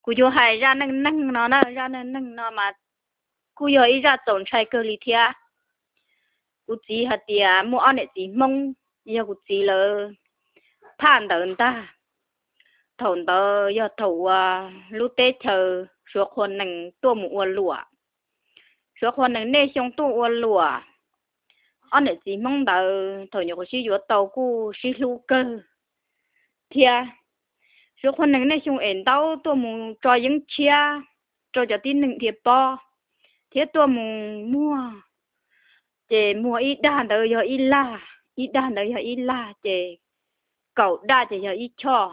Kuv yuav hais zaj neej neeg no na, zaj neej neeg no mas kuj yog ib zaj txaus ntshai kawg li thiab. Kuv txiv hais tias muaj ob niam txiv Hmoob, yog kuv txiv lawv phaj ntawd ntag. Thaum ntawd yog thaum uas lub teb chaws Suav qhua nees tuaj mus ua luam. Suav qhua nees nej xyoo tuaj ua luam, ob niam txiv Hmoob ntawd thaum nyuam qhuav sib yuav tau kuj sib hlub kawg thiab. Suav qhua nees nej xyoo es ntaub tuaj mus tso yeeb tshiab rau cov tib neeg dhia pob thiab tuaj mus muag, ces muag ib dag ntawd yog ib lag, ib dag ntawd yog ib lag, ces kaum daj ces yog ib choj.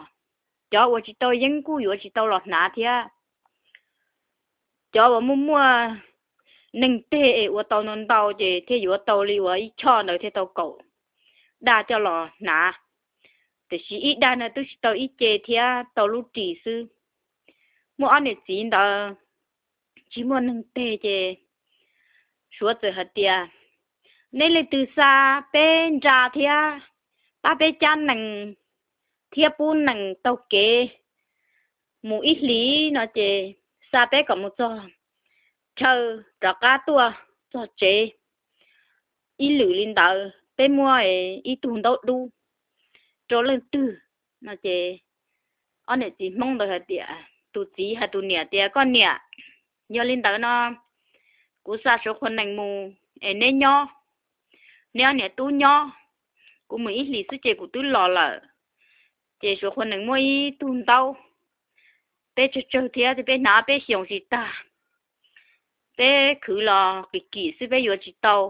Cov uas tsis tau yeeb kuj yuav tsis tau los hnav thiab. Cov uas muaj muaj neeg teg es ua tau ntau ntau ces thiaj yuav tau li uas ib choj ntawd thiaj tau kaum daj coj los hnav. Tiam sis ib dag no twb tsis tau ib ce thiab, tau lub ris xwb. Muaj ob niam txiv ntawd tsis muaj neeg teg ces Suav txawm hais tias, neb leej twg xa peb nra thiab pab peb cab nees thiab pub nees taug kev mus ib hlis no ces xa peb kom mus txog chaw rov qab tuaj txog tsev ib lwm li ntawd, peb muab ib tug ntaub dub rau leej twg no ces ob niam txiv Hmoob ntawd hais tias, tus txiv hais tus niam tias, koj niam, yog li ntawd no kuv xa Suav qhua nees mus es neb nyob, neb ob niam tub nyob, kuv mus ib hlis xwb ces kuv twb los lawm. Ces Suav qhua nees muab ib tug ntaub, peb tsawg tsawg thiab, peb hnav peb xyoos tsis tag, peb khwv los kim kim xwb peb yuav tsis tau,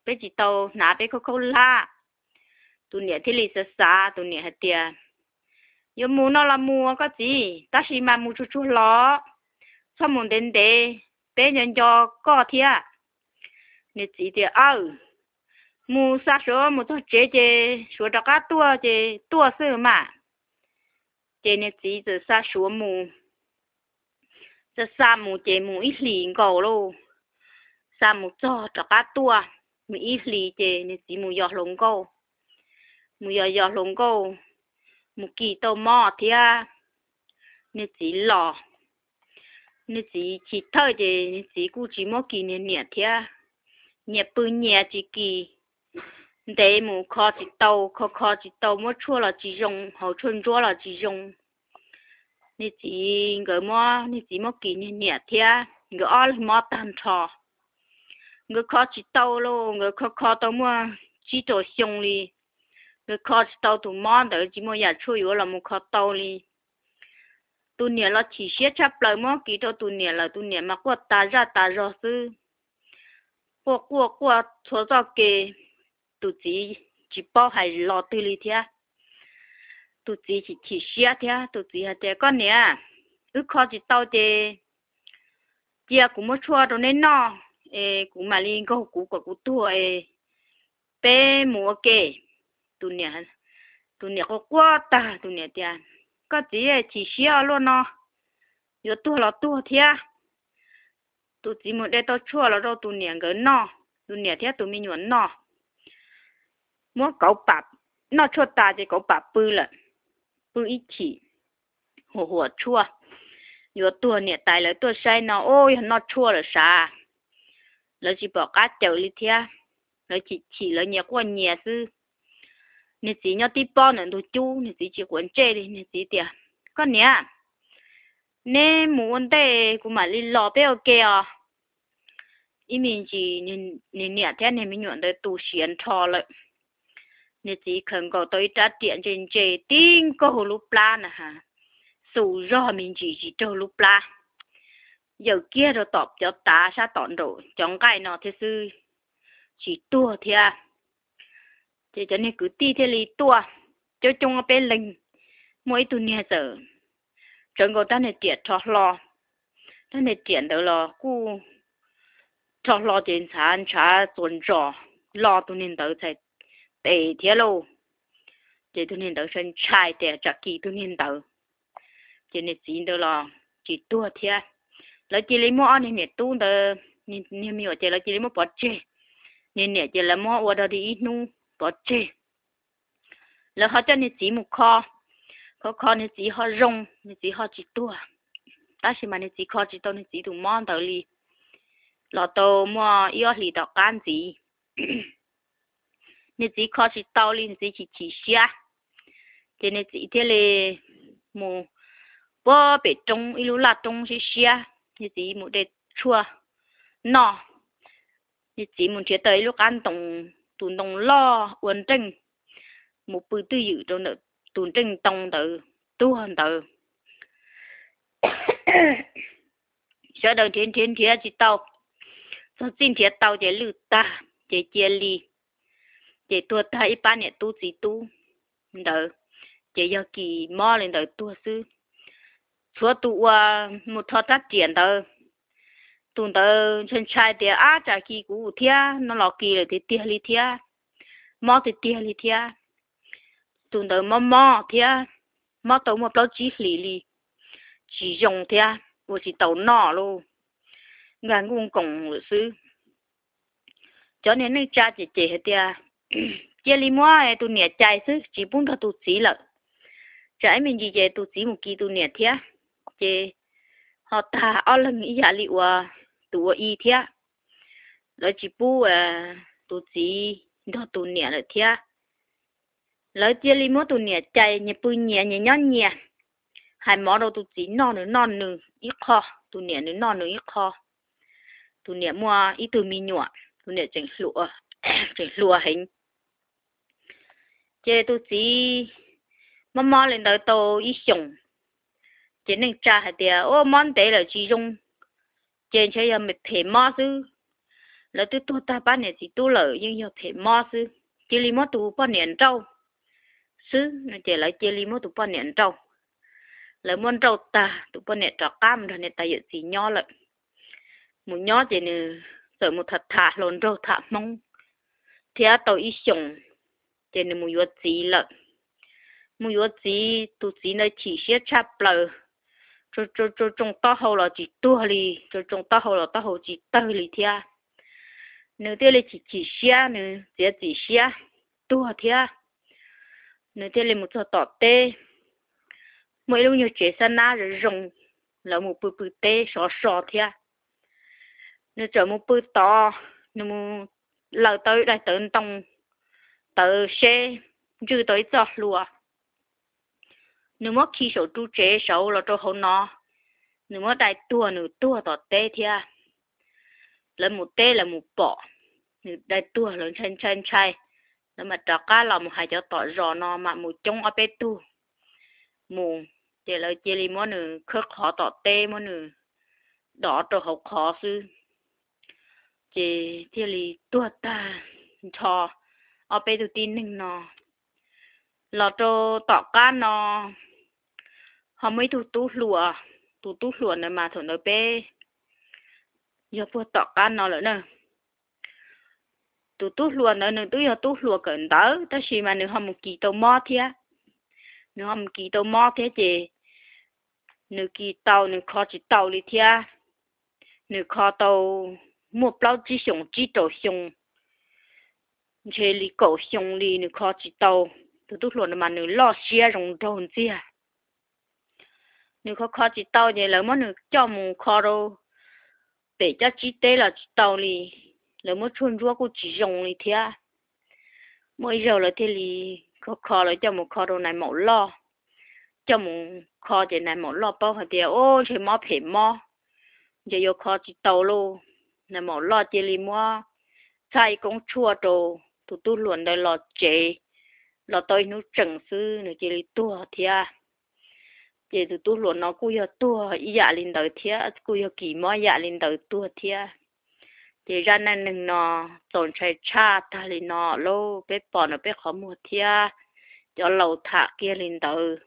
peb tsis tau hnav peb khaub khaub hlab. Tus niam thiaj li xav xav, tus niam hais tias, yuav mus no los mus koj txiv, tab sis mas mus tsuag tsuag los, txhob mus ntev ntev, peb nco nco koj thiab. Niag txiv tias, aw, mus xa Suav mus txog tsev ces Suav rov qab tuaj ces tuaj xwb mas. Ces niag txiv txawm xa Suav mus, xa xa mus ces mus ib hlis nkaus lauj, xa mus txog rov qab tuaj, mus ib hlis ces niag txiv mus yos hluas nkauj, mus yos yos hluas nkauj, mus kis tau mob thiab, niag txiv los. Niag txiv chim thawj ces niag txiv kuj tsis muab kis niag niam thiab, nyias pw nyias tsis kis, ntev mus kho tsis tau, kho kho tsis tau, muab tshuaj los tsis zoo, haus tshuaj ntsuab los tsis zoo. Niag txiv, nkawd muab, niag txiv muab kis niag niam thiab, nkawd ob leeg mob tag nrho. Nkawd kho tsis tau lauj, nkawd kho kho tau muaj tsib rau xyoo li, nkawd kho tsis tau tus mob ntawd, tsis muaj yam tshuaj yuav los mus kho tau li. Tus niam los chim siab tshaj plaws, muab kis rau tus niam lawm, tus niam mas quaj tas zaj tas zog xwb, quaj quaj quaj txhua txoj kev, tus txiv tsis paub hais lo twg li thiab. Tus txiv chim chim siab thiab, tus txiv hais tias, koj niam, wb kho tsis tau ces cia kuv muab tshuaj rau neb noj es kuv mam li nkaug kuv kom kuv tuag es peb mus ua ke. Tus niam quaj quaj tag, tus niam tias, koj txiv, chim siab luaj no, yuav tuag los tuag thiab. Tus txiv mus de tau tshuaj los rau tus niam nkawd noj, tus niam thiab tus me nyuam noj. Muab kauv pam, noj tshuaj tas ces kauv pam pw lawm, pw ib chim, huam huam tshuaj. Yuav tuag, niam tais lawv tuaj saib no, ub, yog noj tshuaj lawm sav. Lawv tsis pom qab cawm li thiab, lawv chim chim lawv nyias quaj nyias xwb. Niag txiv nyob tib pob ntawm ntug cub, niag txiv tsis quav ntsej li, niag txiv tias, koj niam, neb mus ua ntej kuv mam li los peb ua ke os. Ib me ntsis niag niam thiab niag me nyuam ntawd tu siav nrho lawm. Niag txiv khaws nkaus tau ib rab riam ntse ntse tib nkaug lub plab na ha, xus zog me ntsis tsis raug lub plab, yawm kiag rau tom cov tav sab tom nraum cov nqaij no thiab xwb, tsis tuag thiab. Ces cov niag kwv tij thiaj li tuaj, coob coob ob peb leeg, muaj ib tug niag txawm tsawv nkaus rab niag riam rho hlo. Rab niag riam ntawd los kuj rho hlo ces ntshav ntshav txuas ntsos, lo tus niag ntawd txhais tes thiab lauj. Ces tus niag ntawd ntshai ntshai tias tsam kis tus niag ntawd, ces niag txiv ntawd los tsis tuag thiab. Lawv cia li muab ob niag niam tub ntawd, niag me nyuam ces lawv cia li muab pov tseg, niag niam ces lawv muab ua dog dig ib hnub pov tseg. Lawv ho coj niag txiv mus kho, kho kho niag txiv ho zoo, niag txiv ho tsis tuag. tab sis mas nws txiv kho tsis tau nws txiv tus mob ntawd li. Los tau muaj ib ob hlis tom qab ntxiv, nws txiv kho tsis tau li, nws txiv chim chim siab, ces nws txiv thiaj li mus puag pem roob ib lub laj roob siab siab, nws txiv mus de tshuaj noj. Nws txiv mus nrhiav tau ib lub qab ntoo, tus ntoo loj ua nreej, mus pw twj ywm rau ntawm tus nreej ntoo ntawd tuag ntawd. Sawv daws nrhiav nrhiav nrhiav tsis tau, txog txij nrhiav tau ces lwj tag ces cia li, ces tuag tag ib pab niam tub txiv tub ntawd, ces yog kis mob li ntawd tuag xwb. Tshuav tus uas mus rho rab riam ntawd, tus ntawd ntshai ntshai tias ab tsam kis kuv thiab no los kis lawm tiag tiag li thiab, mob tiag tiag li thiab. Tus ntawd mob mob thiab, mob tau muaj plaub tsib hlis li, tsis zoo thiab ua tsis tau noj lauj, nkag nkuj nkoos lawm xwb. Cov niag neej tsa ces cem hais tias cia li muab tus niam cais xwb, tsis pub nrog tus txiv lawm, tsam ib me ntsis ces tus txiv mus kis tus niam thiab, ces ho tag ob leeg ib yam li uas tus ua i thiab. Lawv tsis pub tus txiv nrog tus niam lawm thiab. Lawv cia li muab tus niam cais, nyias pw nyias, nyias nyob nyias, hais mov rau tus txiv noj, nws noj nws ib qho, tus niam nws noj nws ib qho. Tus niam muaj ib tug me nyuam, tus niam tseem hluas heev. Ces tus txiv mob mob li ntawd tau ib xyoos, ces neej tsa hais tias ua mob ntev lawm tsis zoo, ces ntshe yog phem mob xwb. Lawv twb tuag tag pab niam txiv tub lawm, yeej yog phem mob xwb, cia li muab tus poj niam nrauj xwb no. Ces lawv cia li muab tus poj niam nrauj. Lawv muab nrauj tag, tus poj niam rov qab mus nrog niam tais yawm txiv nyob lawm. Mus nyob ces nws txawm mus tham tham hluas nraug tham Hmoob thiab tau ib xyoos, ces nws mus yuav txiv lawm. Mus yuav txiv, tus txiv ntawd chim siab tshaj plaws, tsoo taub hau los tsis tuag li, tsoo taub hau los taub hau tsis tawg li thiab. Nws thiaj li chim chim siab, nws txiav txim siab tuag thiab. Nws thiaj li mus txog tom teb, muaj ib lub nyuag tsev xab nab zoo zoo, lawv mus pw pw teb sov so thiab. Nws txawm mus pw tod, nws mus laws tau ib daim tawv ntoo, tawv seb, ntswj tau ib txoj hlua. Nws muab khi saum ru tsev saud los rau hauv no, nws muab dai tuag, nws tuag tom teb thiab. Lawv mus teb lawv mus pom nws dai tuag, lawv ntshai ntshai ntshai, lawv mam rov qab los mus hais cov tom zos no mam mus coob ob peb tug mus, ces lawv cia li muab nws khawb qhov tom teb, muab nws dov rau hauv qhov xwb, ces thiaj li tuag tag nrho ob peb tug tib neeg no. Los rau tom qab no ho muaj ib tug tub hluas, tus tub hluas ntawd mas thaum ntawd peb yog puag tom qab no lawm na. Tus tub hluas ntawd nws twb yog tub hluas kawm ntawv tab sis mas nws ho mus kis tau mob thiab. Nws ho mus kis tau mob thiab ces nws kis tau, nws kho tsis tau li thiab. Nws kho tau muaj plaub tsib xyoos, tsib rau xyoo, ntshe li kaum xyoo li nws kho tsis tau. Tus tub hluas no mas nws loj siab zoo nraug ntxiag. Nws kho kho tsis tau ces lawv muab nws coj mus kho rau pem caj tsib teb los tsis tau li, lawv muab tshuaj ntsuab kuj tsis zoo li thiab. Muaj ib zaug lawv thiaj li kho kho, lawv coj mus kho rau nais maum loj. Coj mus kho ces nais maum loj paub hais tias ub, ntshe mob phem mob, ntshe yuav kho tsis tau lauj. Nais maum loj cia li muab txhaj ib koob tshuaj rau tus tub hluas ntawd los tsev, los tau ib hnub tseem xwb nws cia li tuag thiab. Ces tus tub hluas no kuj yog tuag ib yam li ntawd thiab, kuj yog kis mob ib yam li ntawd tuag thiab. Ces zaj neej neeg no txaus ntshai tshaj tag li no lauj, peb pom ntawm peb qhov muag thiab cov laus tham kiag li ntawd.